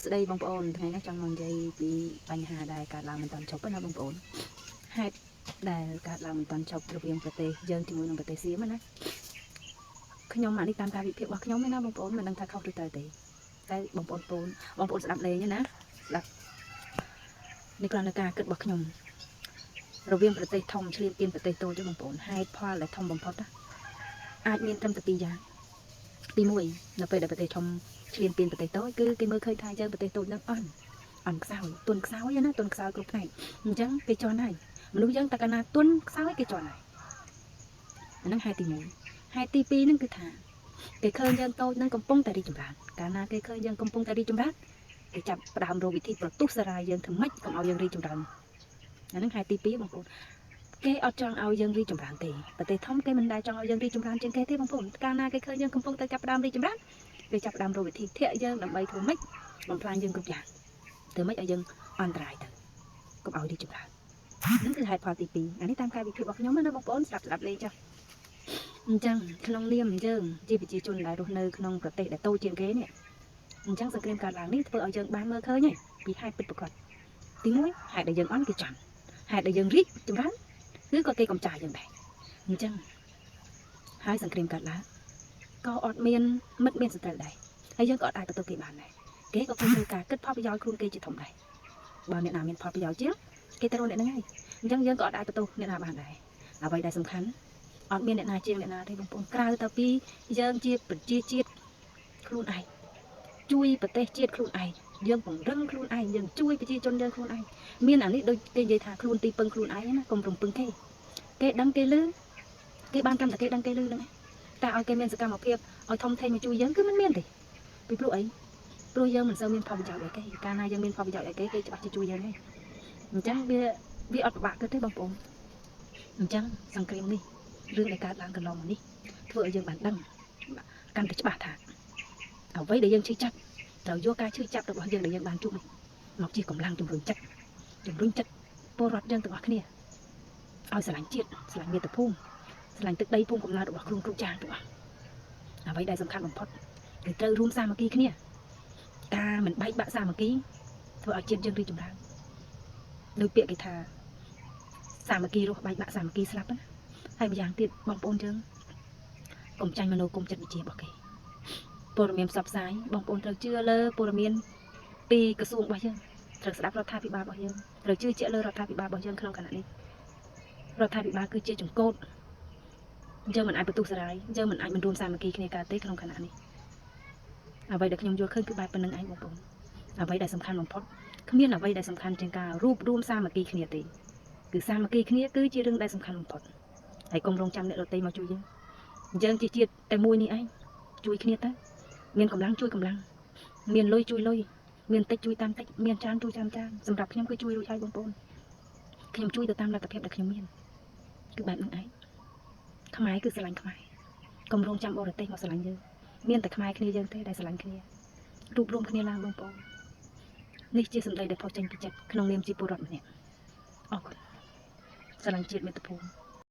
ស្ដីបងប្អូនថ្ងៃនេះចង់មកនិយាយពីបញ្ហាដែលកើតឡើងមិនទាន់ចប់ណាបងប្អូនហេតុដែលកើតឡើងមិនទាន់ចប់រវាងប្រទេសយើងជាមួយនឹងប្រទេសសៀមណាខ្ញុំអានេះតាមការវិភាគរបស់ខ្ញុំទេណាបងប្អូនមិនដឹងថាខុសឬត្រូវទេតែបងប្អូនពូនបងប្អូនស្ដាប់លេងណាស្ដាប់នេះគ្រាន់តែការគិតរបស់ខ្ញុំរវាងប្រទេសធំឈ្លានពានប្រទេសតូចទេបងប្អូនហេតុផលដែលធំបំផុតណាអាចមានត្រឹមតែពីរយ៉ាងទី1នៅពេលដែលប្រទេសធំឈ្លានពានប្រទេសតូចគឺគេមើលឃើញថាយើងប្រទេសតូចនឹងអន់អន់ខ្សោយទុនខ្សោយណាទុនខ្សោយគ្រប់ផ្នែកអញ្ចឹងគេជន់ហើយមនុស្សយើងតែកាលណាទុនខ្សោយគេជន់ហើយអាហ្នឹងហេតុទី1ហេតុទី2ហ្នឹងគឺថាគេឃើញយើងតូចនឹងកំពុងតែរីកចម្រើនកាលណាគេឃើញយើងកំពុងតែរីកចម្រើនគេចាប់ផ្ដើមរកវិធីប្រទុះសារាយយើងធ្វើម៉េចកុំឲ្យយើងរីកចម្រើនអាហ្នឹងហេតុទី2បងប្អូនគេអត់ចង់ឲ្យយើងរីកចម្រើនទេប្រទេសធំគេមិនដែលចង់ឲ្យយើងរីកចម្រើនជាងគេទេបងប្អូនកាលណាគេឃើញយើងកំពុងតែចាប់ផ្ដើមរីកចម្រើនគេចាប់ផ្ដើមរកវិធីធាក់យើងដើម្បីធ្វើម៉េចបំផ្លាញយើងគ្រប់យ៉ាងធ្វើម៉េចឲ្យយើងអន្តរាយទៅកុំឲ្យរីកចម្រើនហ្នឹងគឺហេតុផលទី2អានេះតាមការវិភាគរបស់ខ្ញុំណាបងប្អូនស្ដាប់ស្ដាប់លេងចុះអញ្ចឹងក្នុងនាមយើងជាប្រជាជនដែលរស់នៅក្នុងប្រទេសដែលតូចជាងគេនេះអញ្ចឹងសង្គ្រាមកើតឡើងនេះធ្វើឲ្យយើងបានមើលឃើញហើយពីហេតុពិតប្រាកដទី1ហេតុដែលយើងអន់គេចាំហេតុដែលយើងរីកចម្រើនគឺក៏គេកំចាយយើងដែរអញ្ចឹងហើយសង្គ្រាមកើតឡើងក៏អត់មានមិត្តមានសត្រូវដែរហើយយើងក៏អត់អាចបន្ទោសគេបានដែរគេក៏គេធ្វើការគិតផលប្រយោជន៍ខ្លួនគេជាធំដែរបើអ្នកណាមានផលប្រយោជន៍ជាងគេទៅរកអ្នកហ្នឹងហើយអញ្ចឹងយើងក៏អត់អាចបន្ទោសអ្នកណាបានដែរអ្វីដែលសំខាន់អត់មានអ្នកណាជាងអ្នកណាទេបងប្អូនក្រៅទៅពីយើងជាប្រជាជាតិខ្លួនឯងជួយប្រទេសជាតិខ្លួនឯងយើងពង្រឹងខ្លួនឯងយើងជួយប្រជាជនយើងខ្លួនឯងមានអានេះដូចគេនិយាយថាខ្លួនទីពឹងខ្លួនឯងណាកុំរំពឹងគេគេដឹងគេលឺគេបានកម្មតែគេដឹងគេលឺហ្នឹងតែឲ្យគេមានសកម្មភាពឲ្យធំធេងមកជួយយើងគឺមិនមានទេពីព្រោះអីព្រោះយើងមិនសូវមានផលប្រយោជន៍អីគេកាលណាយើងមានផលប្រយោជន៍អីគេគេច្បាស់ជាជួយយើងហើយអញ្ចឹងវាវាអត់ពិបាកគិតទេបងប្អូនអញ្ចឹងសង្គ្រាមនេះរឿងដែលកើតឡើងកន្លងមកនេះធ្វើឲ្យយើងបានដឹងកាន់តែច្បាស់ថាអ្វីដែលយើងឈឺចាប់ត្រូវយកការឈឺចាប់របស់យើងដែលយើងបានជួបនេះមកជាកម្លាំងជំរុញចិត្តជំរុញចិត្តពលរដ្ឋយើងទាំងអស់គ្នាឲ្យស្រឡាញ់ជាតិស្រឡាញ់មាតុភូមិស្រឡាញ់ទឹកដីភូមិកំណើតរបស់ខ្លួនគ្រប់យ៉ាងទាំងអស់អ្វីដែលសំខាន់បំផុតគឺត្រូវរួមសាមគ្គីគ្នាការមិនបែកបាក់សាមគ្គីធ្វើឲ្យជាតិយើងរីកចម្រើនដោយពាក្យគេថាសាមគ្គីរស់បែកបាក់សាមគ្គីស្លាប់ណាហើយម្យ៉ាងទៀតបងប្អូនយើងកុំចាញ់មនោគមចិត្តវិជារបស់គេព័ត៌មានផ្សព្វផ្សាយបងប្អូនត្រូវជឿលើព័ត៌មានពីក្រសួងរបស់យើងត្រូវស្ដាប់រដ្ឋាភិបាលរបស់យើងត្រូវជឿជាក់លើរដ្ឋាភិបាលរបស់យើងក្នុងខណៈនេះរដ្ឋាភិបាលគឺជាចង្កូតយើងមិនអាចបន្ទុះសារាយយើងមិនអាចមិនរួមសាមគ្គីគ្នាកើតទេក្នុងខណៈនេះអ្វីដែលខ្ញុំយល់ឃើញគឺបែបប៉ុណ្្នឹងឯងបងប្អូនអ្វីដែលសំខាន់បំផុតគ្មានអ្វីដែលសំខាន់ជាងការរួបរួមសាមគ្គីគ្នាទេគឺសាមគ្គីគ្នាគឺជារឿងដែលសំខាន់បំផុតហើយកុំរងចាំអ្នកដទៃមកជួយយើងយើងជាជាតិតែមួយនេះឯងជួយគ្នាទៅមានកម្លាំងជួយកម្លាំងមានលុយជួយលុយមានតិចជួយតាមតិចមានច្រើនជួយតាមច្រើនសម្រាប់ខ្ញុំគឺជួយរួចហើយបងប្អូនខ្ញុំជួយទៅតាមលទ្ធភាពដែលខ្ញុំមានគឺបែបហ្នឹងឯងខ្មែរគឺស្រឡាញ់ខ្មែរកុំរងចាំបរទេសមកស្រឡាញ់យើងមានតែខ្មែរគ្នាយើងទេដែលស្រឡាញ់គ្នារួបរวมគ្នាឡើងបងប្អូននេះជាសម្ដីដែលផុសចេញពីចិត្តក្នុងនាមជាពលរដ្ឋម្នាក់អរគុណស្រឡាញ់ជាតិមាតុភូមិ។